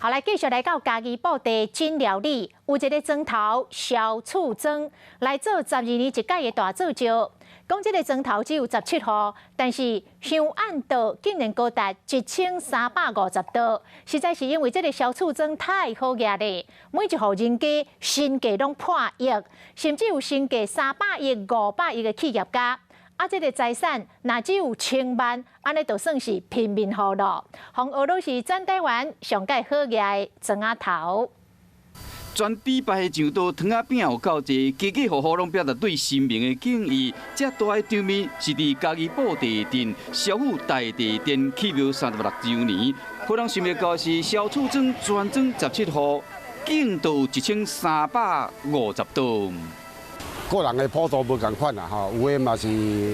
好，來繼續來到嘉義布袋真寮里，有一个莊頭蕭厝莊來做12年一屆的大做醮。講這个莊頭只有17戶，但是香案桌竟然高達1350桌，實在是因為這个蕭厝莊太好額咧，每一戶人家身價攏破億，甚至有身價300億、500億的企業家。啊，這个財產若只有千萬，按呢就算是貧民戶囉。予人學攏是全台灣上蓋好額的莊仔頭。全禮拜的上桌糖仔餅有夠濟，家家戶戶攏表達對神明的敬意。這大的場面是佇嘉義布袋鎮蕭府大地殿起廟36週年。予人想袂到是蕭厝莊全莊17戶，竟都有1350桌。個人的普度無仝款啦，吼，有的嘛是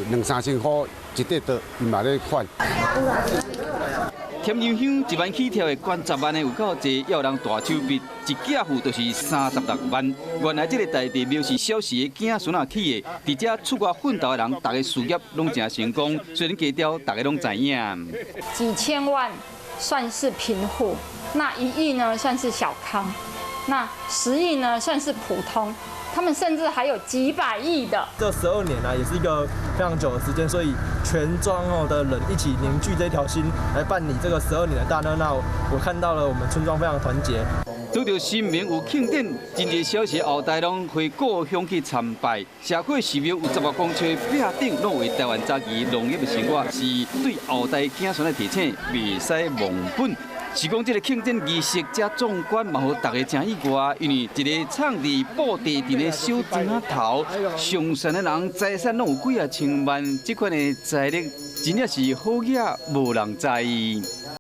兩三千箍一塊桌，伊嘛咧款。添油香一萬起跳的，懸10萬的有夠濟，也有人大手筆一寄付就是36萬。原來這个大地廟是蕭氏的囝孫仔起的，佇遮出外奮鬥的人，逐个事業攏誠成功。雖然低調，逐个攏知影。幾千萬算是貧戶，那1億呢算是小康，那10億呢算是普通。他們甚至還有幾百億的。這12年呢，也是一個非常久的時間，所以全莊哦的人一起凝聚這條心來辦理這個十二年的大熱鬧。我看到了我們村莊非常團結。拄著神明有慶典，真濟蕭氏後代攏回故鄉去參拜。社區寺廟有10外公尺的壁頂，攏為台灣早期農業的生活，是對後代子孫的提醒，袂使忘本。是講這个慶典儀式遮壯觀，嘛予逐个誠意外，因為一个藏佇布袋鎮的小莊仔頭，上懸的人財產攏有幾仔千萬，這款的財力真正是好額無人知。